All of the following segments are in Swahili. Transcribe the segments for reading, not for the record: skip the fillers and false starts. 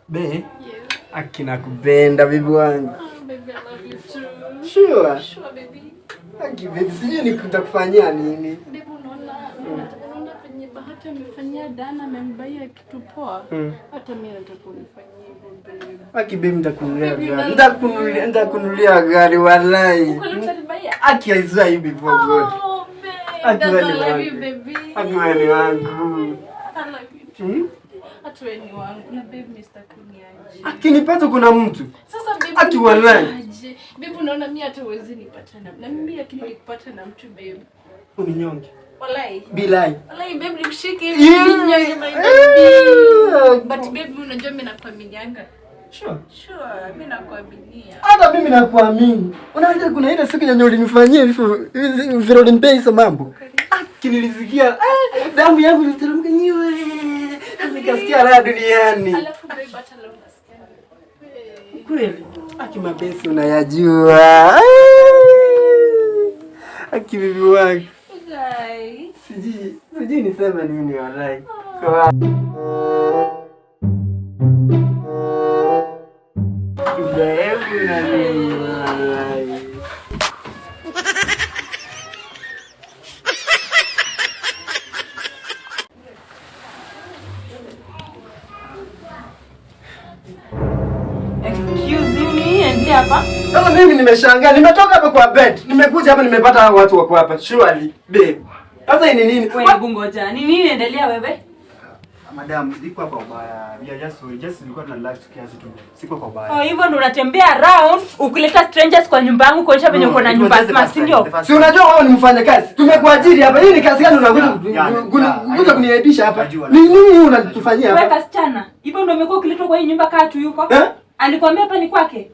Be, Yeah. aki nakupenda bibi wangu. Oh, baby, I love you too. Sure. Sure, baby. Aki baby, sijui nitakufanyia nini. Baby, unaona penye Bahati amefanyia Dana, amembaia kitu poa. Hata mimi nataka unifanyie hivyo, babe. Aki baby, nitakununulia Baby, gari. love Nitakununulia gari wallahi. Kwani utanibaia? Aki, I swear you before God. Oh, babe. Aki, That's wewe I ni love you, wangu. baby. Aki wewe ni wangu. I love you too. Hata wewe ni wangu. Na babe, Mr. Kuniaje. Akinipata kuna mtu. Sasa babe, Aki wallahi. nipataje? Babe, unaona mimi hata huwezi nipata na mimi, lakini nikupata na mtu, babe. Uninyonge. Wallahi. Bilai. Wallahi babe, nikushike hivi ninyonge, my baby. But babe, unajua mimi nakuaminianga. Sure. Sure, mimi nakuaminia. Hata mimi nakuamini. Unajua kuna ile siku yenye ulinifanyia hivyo vile ulinipea hizo mambo. Aki nilisikia damu yangu iliteremka nyiwe. Nikasikia raha duniani. Alafu babe, hata leo nasikia ni Kweli. Aki mapenzi unayajua. Aki bibi wangu. Guys. Sijui niseme nini wallahi. Kwa Hebu na nini wallahi. Excuse me, endelea hapa. Sasa mimi nimeshangaa, nimetoka hapa kwa bed, nimekuja hapa nimepata hao watu wako hapa. Surely, babe. Sasa hii ni nini? Wewe hebu ngoja. Ni nini inaendelea wewe? Madam, sikuwa kwa ubaya. We are just sorry. Just nilikuwa tuna relax tu kiasi tu. Sikuwa kwa ubaya. Oh, hivyo ndo unatembea round ukileta strangers kwa nyumba yangu kuonyesha venye No, uko na it was nyumba just the smart, first si time, ndio? the first Si unajua wewe ni mfanyakazi. Tumekuajiri hapa. Hii ni kazi gani unakuja Yeah, yeah, kuja kuniaibisha hapa? Najua, Ni najua. nini hii unatufanyia Wewe hapa? kasichana, hivyo ndo umekuwa ukiletwa kwa hii nyumba kaa tu yuko? Eh? Alikwambia hapa ni kwake?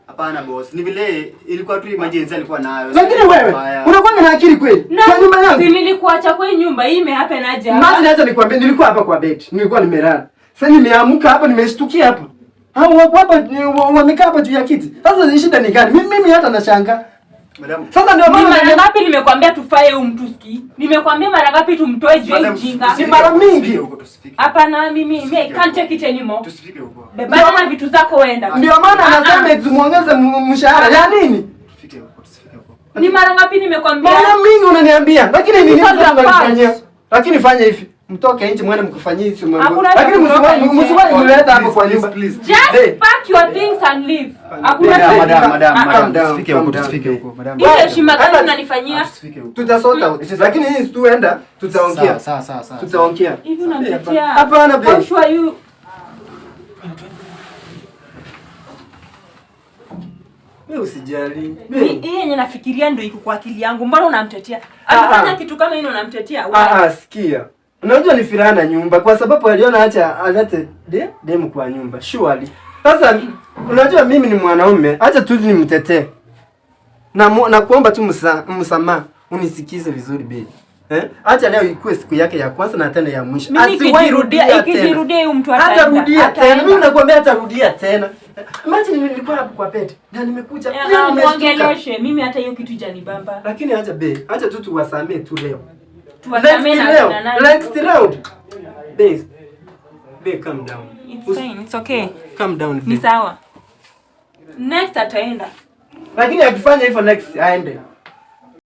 Hapana boss, ni vile ilikuwa tu emergency alikuwa nayo. Lakini Sikuwa wewe kwa ubaya. unakuwa na akili kweli? Na Kwa nyumba yangu. Si nilikuacha kwa hii nyumba, hii imehappen aje hapa? Imagine hata nikwambie nilikuwa hapa kwa bed. Nilikuwa nimelala. Sasa nimeamka hapa nimeshtukia hapa. Hao wako hapa wamekaa hapa juu ya kiti. Sasa shida ni gani? Mimi hata nashangaa. Madam, Sasa ndio Ni maana mara ngapi nimekwambia tufaye huyu mtu sikii? Nimekwambia mara ngapi tumtoe juu ya madam, ujinga? Si mara mingi. Tusifike huko, tusifike. Hapana, mimi I can't take it anymore. Tusifike huko. Bebana na vitu zako wenda. Ndio maana Ah, ah. anasema tumuongeze mshahara. Ya nini? Tusifike huko, tusifike huko. Ni mara ngapi nimekwambia? Mara mingi unaniambia. Lakini ni nini Sasa sasa unanifanyia? fast. Lakini fanya hivi. Mtoke nje mwende mkufanyie hizo mambo. Hakuna haja Lakini kutoka nje. msiwahi kuleta hapo kwa Please, nyumba. please, Just Hey. pack your things and leave. Hakuna Madam, haja- Madam, madam, Ah, ah. madam, Calm down, tusifike calm huko, down. tusifike huko. Madam. Hii heshima gani Hata- unanifanyia? Tusifike huko. Tutasort out. Lakini hii tuenda tutaongea. Sawa, sawa, sawa. Tutaongea. Hivi unamtetea? Hapana How babe. sure you Wewe usijali. Ni- Babe. Hii yenye nafikiria ndio iko kwa akili yangu. Mbona unamtetea? Ah, Amefanya ah. kitu kama hii na unamtetea? Ah, ah, sikia. Unajua ni firaha na nyumba kwa sababu aliona acha alete demu kwa nyumba. Surely. Sasa unajua mimi ni mwanaume, acha tu nimtetee. Na kuomba tu msamaha, unisikize vizuri baby. Eh? Acha leo ikuwe siku yake ya kwanza na tena ya mwisho. Mimi Asiwahi rudia tena. ikijirudia huyu mtu ataenda. Hatarudia tena. Ataenda. Mimi nakwambia hatarudia tena. Imagine nilikuwa hapo kwa bed na nimekuja. Eh, Leo ah, nimeshtuka. muongeleshe. Mimi hata hiyo kitu ijanibamba. Lakini acha babe, acha tu tuwasamee tu leo. Tuwasamee Next na round. kina nani? Next round. Babe. Babe, calm down. It's fine, it's okay. Calm down. Ni Babe. sawa. Next ataenda. Lakini akifanya hivyo next aende.